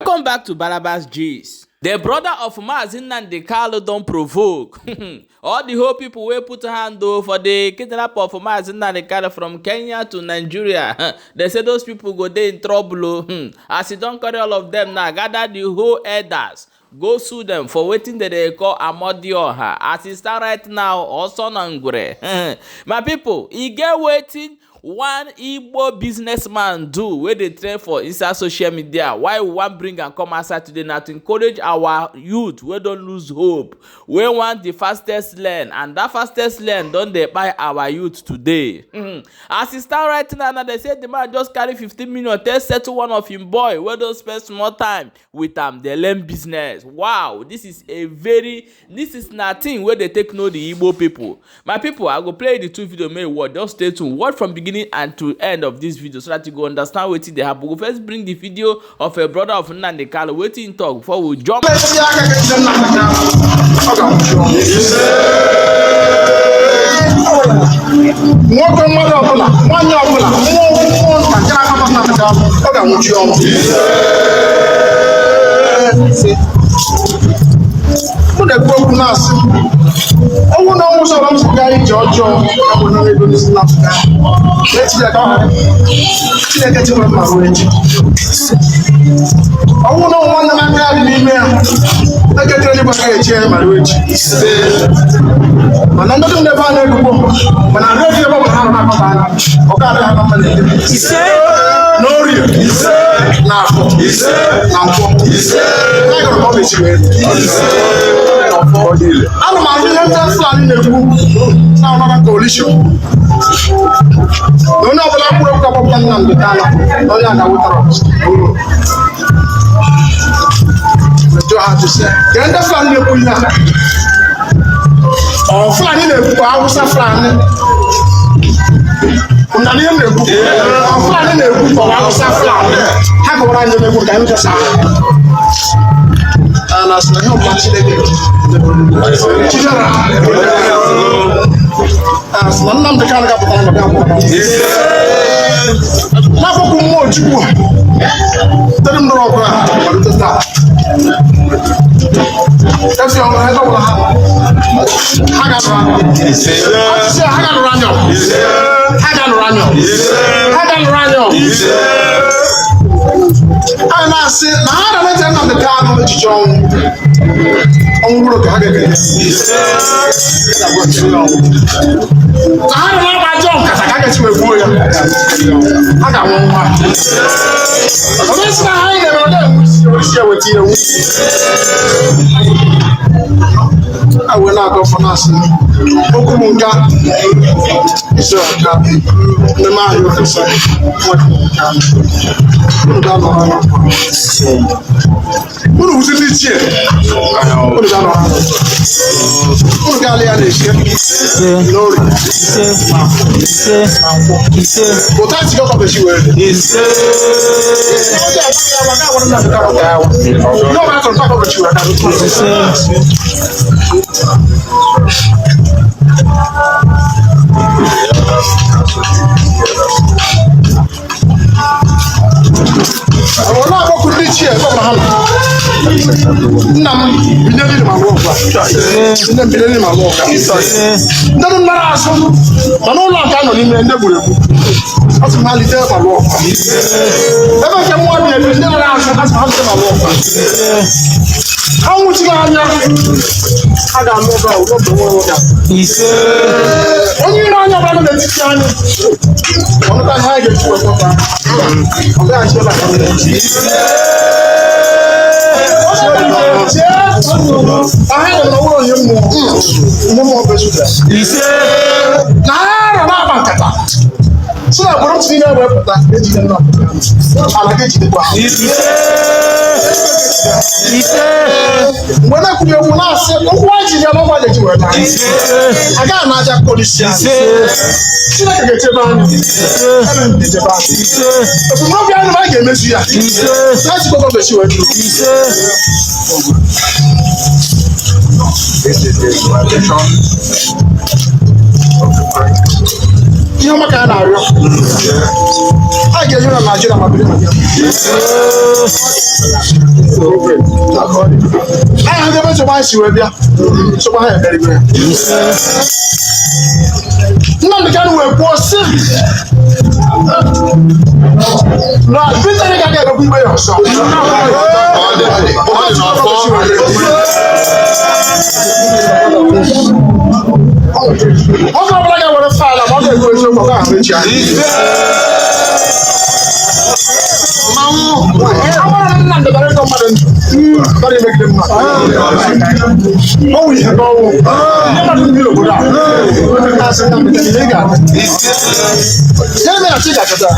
Welcome back to Balabas Gist. The brother of Mazi Nnamdi Kanu don provoke all the whole people wey put hand o for the kidnap of Mazi Nnamdi Kanu from Kenya to Nigeria. They say those people go dey in trouble o. As e don carry all of them now, gather the whole elders go sue them for wetin dem dey call Amodioha. As e stand right now, Oso na Ngwere. My people, e get wetin one Igbo businessman do wey dey trend for inside social media. Why we wan bring am come outside today na to encourage our youth wey don lose hope, wey want the fastest lane, and that fastest lane don dey kpai our youth today. As e stand right now, now they say the man just carry 15 million take settle one of him boy wey don spend small time with am dey learn business. Wow, this is a very, this is na thing wey dey take know the Igbo people. My people, I go play the two video make you watch. Just stay tuned, watch from beginning and to end of this video so that you go understand wetin dey happen. We go first bring the video of a brother of Nnamdi Kanu wetin him talk before we jump. Mmechi aka ga-ejide Nnamdi Kanu, ọ ga-anwụchi ọnwụ. Nwoke mmadụ ọbụla, nwaanyị ọbụla, mmụọ ukwu, mmụọ nta nke na-akpata Nnamdi Kanu, ọ ga-anwụchi ọnwụ. Mụ na-ekwu okwu na-asị ọnwụ na ọnwụ sọrọ m si gaa ije ọjọọ ya bụ na ego n'isi Nnamdi Kanu. Echi ya ka ọ ghara Chineke chebere m ma ruo echi. Ọnwụ na nwanne m aka ya dị n'ime ya, ekekere eluigwe agaghị eche ya ma ruo echi. Mana ndị dum n'ebe a na-egbugbo, mana redio ebe ọ bụla ha nọ na-akpata anya, ọ ga-adịghị ha na mma n'eke, n'orie, na afọ, na nkwọ. Ha gụrụ ka ọ mechiri wee. Ana m anụ ihe ndị Fulani na-ekwu na ọnọdụ coalition na onye ọbụla kwuru okwu agbapụta Nnamdi Kanu na onye a ga-awụtara jụọ ha jụsịa ka ndị Fulani na-ekwu ihe a, ọ Fulani na-ekwu ka Hausa Fulani na ihe m na-ekwu, ọ Fulani na-ekwu ka ọ Hausa Fulani. Ha gụwara anyị na-ekwu ka anyị jesa a na asị na ihe ọbụla Chineke Chidera asị na Nnamdi Kanu ga-apụta na bịa mkpọrọ n'akwụkwọ mmụọ Chukwu tere m nụrụ ọgụ a malite taa. Esi ọbụla ebe ọbụla ha nọ, ha ga-anụrụ anya. Asịsị a, ha ga-anụrụ anya. Ha ga-anụrụ anya. Ha ga-anụrụ anya. A na-asị na ha na-eche Nnamdi Kanu echiche ọnwụ ọnwụ bụrụ ka ha ga-ekele na ha na-agba ajọ nkata ka a ga-esi wee gbuo ya, ha ga-anwụ nwa. Onye sị na ha anyị na-eme ọ ga-enwe isi isi eweta ihe enwu a wee na-agọ ọfọ na-asị okwu m nka isi ọka mmemme ahụ ofesa unu ga-anọrọ anya, unu wụzi ndị ichie, unu ga-anọrọ anya, unu ga-alị ya na-eke, n'orie, na nkwọ, ụta isi gọkọ bechi wee dị. Ọ na-akpọku ndị ichie ebe ọbụla ha nọ. Nna m binye n'ili ma lụọ ọgụ a. Nne m binye n'ili ma lụọ ọgụ a. Ndị m nara azụ mana ụlọ nke a nọ n'ime ndị gburu egbu. A sị m ha lite ma lụọ ọgụ a. Ebe nke mmụọ bi ebi ndị nara azụ, a sị m ha lite ma lụọ ọgụ a. Ha nwụchighị anya, ha ga-anụ ọgụ a ụlọ bụ nwa ọga. Onye iro anya ọbụla nọ n'etiti anyị, ọnụta ihe anyị ga-eji wee kpọta ọ gaghachi ebe a ka ndị ahụ na ụlọ onye mmụọ ihe mmụọ bụ ezigbo na ha nọ na-akpa nkata si na agbụrụ ntị niile wee pụta ejide Nnamdi Kanu, ala ga-ejidekwa ha. Mgbe na-ekwughị okwu na-asị ụkwụ anyị ji ya n'ụgbọ ga-eji wee taa agaghị na aja polisi anyị. Chineke ga-echebe anyị, ebe m ga-echebe anyị, ebumnobi anyị na anyị ga-emezu ya na jikọ gọọmenti wee duru. This is the explanation of the prayer. Ihe ọma ka a na-arịọ. A ga-ehi na Naịjirịa ma biri na ya. Anyị hụ ebe nsogbu anyị si wee bịa, nsogbu ha emerigo ya. Nnamdị Kanụ wee kwuo sị na Peter Ị gaghị emekwa ikpe ya ọzọ. Ọ dị n'ọfọ. Oge ọbụla ga-ewere faịlụ ma ọ ga-ekwu eziokwu, ọ ga-ahụ echi anya. Amara m Nnamdị bara ịtọ mmadụ ndụ, bara imegide mmadụ. O nwere ihe n'ọnwụ. Ndị mmadụ ndị obodo a. Na-asị Nnamdị Kanụ, ị ga-adị. Ya mere na chi ga-achọta.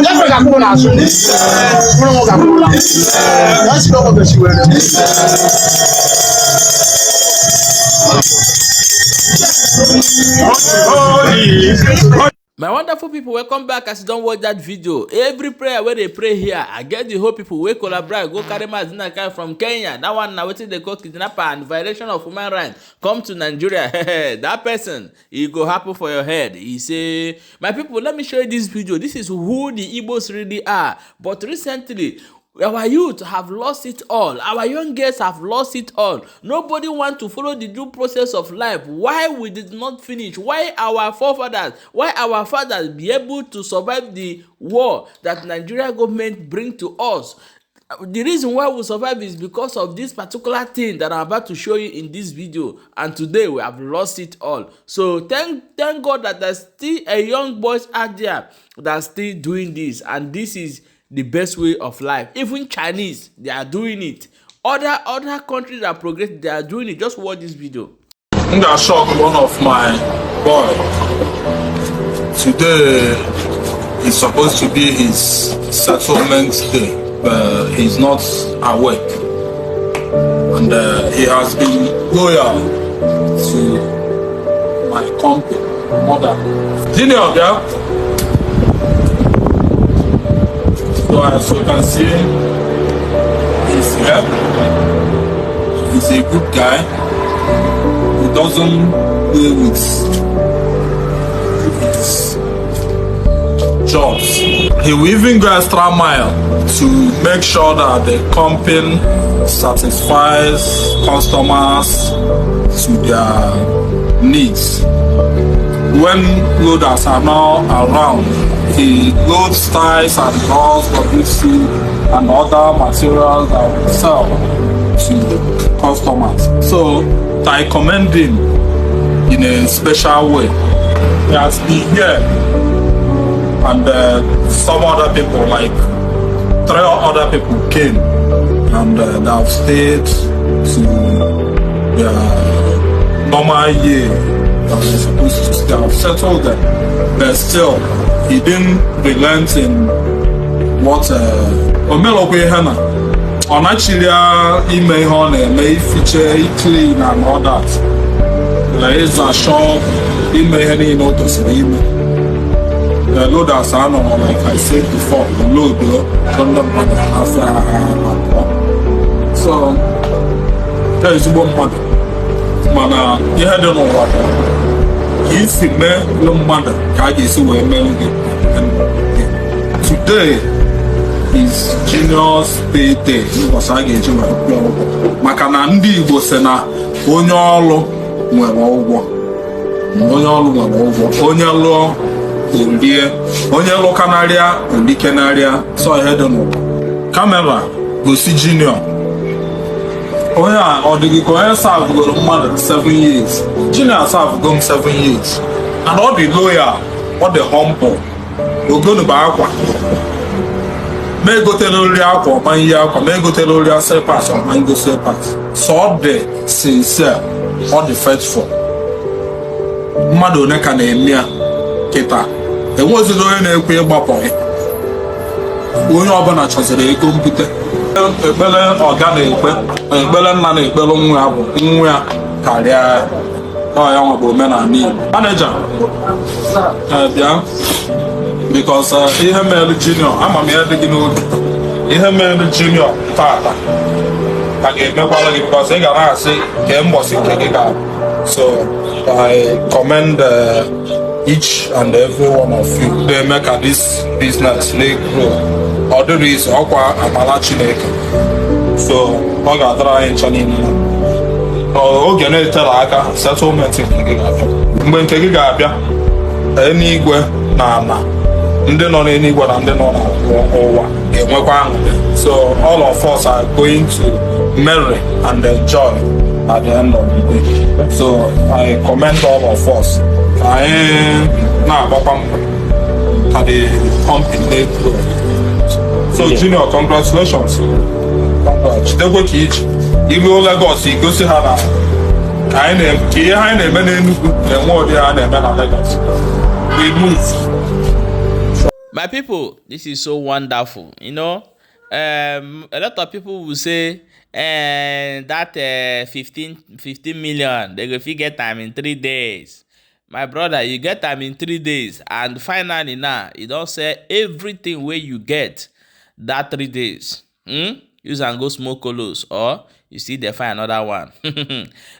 Ya mere ga-akwụ n'azụ. Mụrụ nwa ga-akwụ n'azụ. Ya si n'ọkpọ gosi were. My wonderful people, welcome back. As you don watch that video, every prayer wey dey pray here, I get the whole people wey collaborate go carry Mazi Nnamdi Kanu from Kenya. That one na wetin dey call kidnapper and violation of human rights come to Nigeria. That person, e go happen for your head. E say, my people, let me show you this video. This is who the Igbos really are. But recently, our youth have lost it all. Our young girls have lost it all. Nobody want to follow the due process of life. Why we did not finish? Why our forefathers, why our fathers be able to survive the war that Nigeria government bring to us? The reason why we survive is because of this particular thing that I'm about to show you in this video. And today we have lost it all. So thank God that there's still a young boys out there that are still doing this. And this is the best way of life. Even Chinese, they are doing it. Other countries that progress, they are doing it. Just watch this video. M ga-shock one of my boy. Today is supposed to be his settlement day, but he's not awake. And he has been loyal to my company, mother. Junior, yeah? So as you can see, he's here. He's a good guy. He doesn't play with his jobs. He will even go extra mile to make sure that the company satisfies customers to their needs. When loaders are not around, he loads tiles and doors, WC, and other materials that we sell to customers. So I commend him in a special way. He has been here, and some other people, like three other people came, and they have stayed to their normal year that they're supposed to stay. Have settled them, but still, he didn't relent in what o melokwa ihe na ọ nachiri ya ime ihe ọ na-eme, ifiche, clean and all that, na ịza shop, ime ihe niile o tosiri ime. The loaders anọrọ, like I said before, load ndị mmadụ afọ abụọ. So ya ezigbo mmadụ, mana ihe dị n'ụwa bụ ka isi mee mmadụ ka a ga-esi wee mee gị. Today is Junior's payday, ụbọchị a ga-eji wee kwụọ ụgwọ, maka na ndị Igbo sị na onye ọlụ nwere ụgwọ, onye ọlụ nwere ụgwọ. Onye lụọ orie, onye lụkanarịa olikenarịa. So ihe dị n'ụwa, camera gosi Junior. Onye a ọ dịghị ka onye servegoro mmadụ 7 years. Junior servego m 7 years, and ọ dị loyal, ọ dị humble. Ogonu bụ akwa ma egotela ori akwa ọma, ihe akwa ma egotela ori slippers ọma, ngo slippers. So ọ dị sincere, ọ dị faithful. Mmadụ one ka na-eme ya kịta? Enwezila onye na-ekwe ịgbapọ. Onye ọbụla chọziri ego mbute. Ekpere ọga na-ekpe, ekpere nna na-ekpere nwa ya bụ nwa ya karịa ọ ya nwa bụ omenala Igbo. Manager, bịa, because ihe mere Junior, ama m ihe dị gị n'obi. Ihe mere Junior tata ka ga-emekwara gị, because ị ga na-asị kee mbọsị nke gị ga. So I commend Each and every one of you na-eme ka this business na-grow. Ọ dịrị izu ọkwa amala Chineke, so ọ ga-adara anyị ncha niile. Oge na-etere aka, settlement nke gị ga-abịa. Mgbe nke gị ga-abịa, eluigwe na ala, ndị nọ n'eluigwe na ndị nọ n'ụwa ga-enwekwa aṅụrị. So all of us are going to merry and enjoy at the end of the day. So I commend all of us ka anyị na-agbakwa mbọ ka the company na-grow. So Junior, congratulations. Congrats. Jidekwe ka iji iruo Lagos, igosi ha na ka anyị na- ka ihe anyị na-eme n'Enugu na-enwe ụdị ha na-eme na Lagos. We move. My people, this is so wonderful. A lot of people will say that 15 million, they go fit get am in 3 days. My brother, you get am in 3 days and finally now you don sell everything wey you get that 3 days, Use am go smoke kolos or you still dey find another one.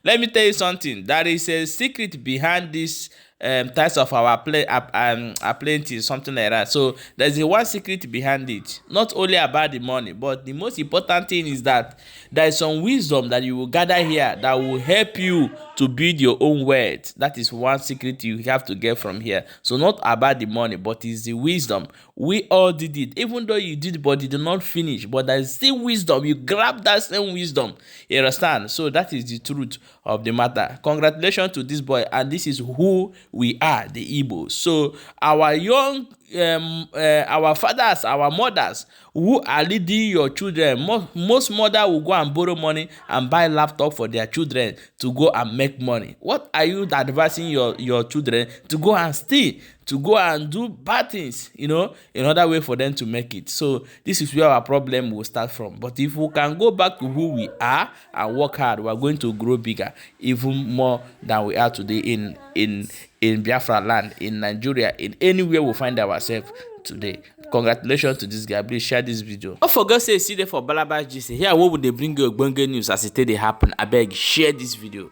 Let me tell you something. There is a secret behind this types of our play aplenty, something like that. So there's a one secret behind it. Not only about the money, but the most important thing is that there is some wisdom that you will gather here that will help you to build your own wealth. That is one secret you have to get from here. So not about the money, but it's the wisdom. We all did it. Even though you did, but you did not finish, but there is still wisdom. You grab that same wisdom, you understand? So that is the truth of the matter. Congratulations to this boy, and this is who we are, the Igbos. So our young our fathers, our mothers who are leading your children, most mother will go and borrow money and buy laptop for their children to go and make money. What are you advising your children to go and steal, to go and do bad things, in order way for them to make it? So this is where our problem will start from. But if we can go back to who we are and work hard, we are going to grow bigger, even more than we are today in Biafra land, in Nigeria, in anywhere we find ourselves today. Congratulations to this guy. Please share this video. Don't forget say you see there for Balabas Gist. Here wey we dey bring you ogbonge news as e take dey happen. Abeg, share this video.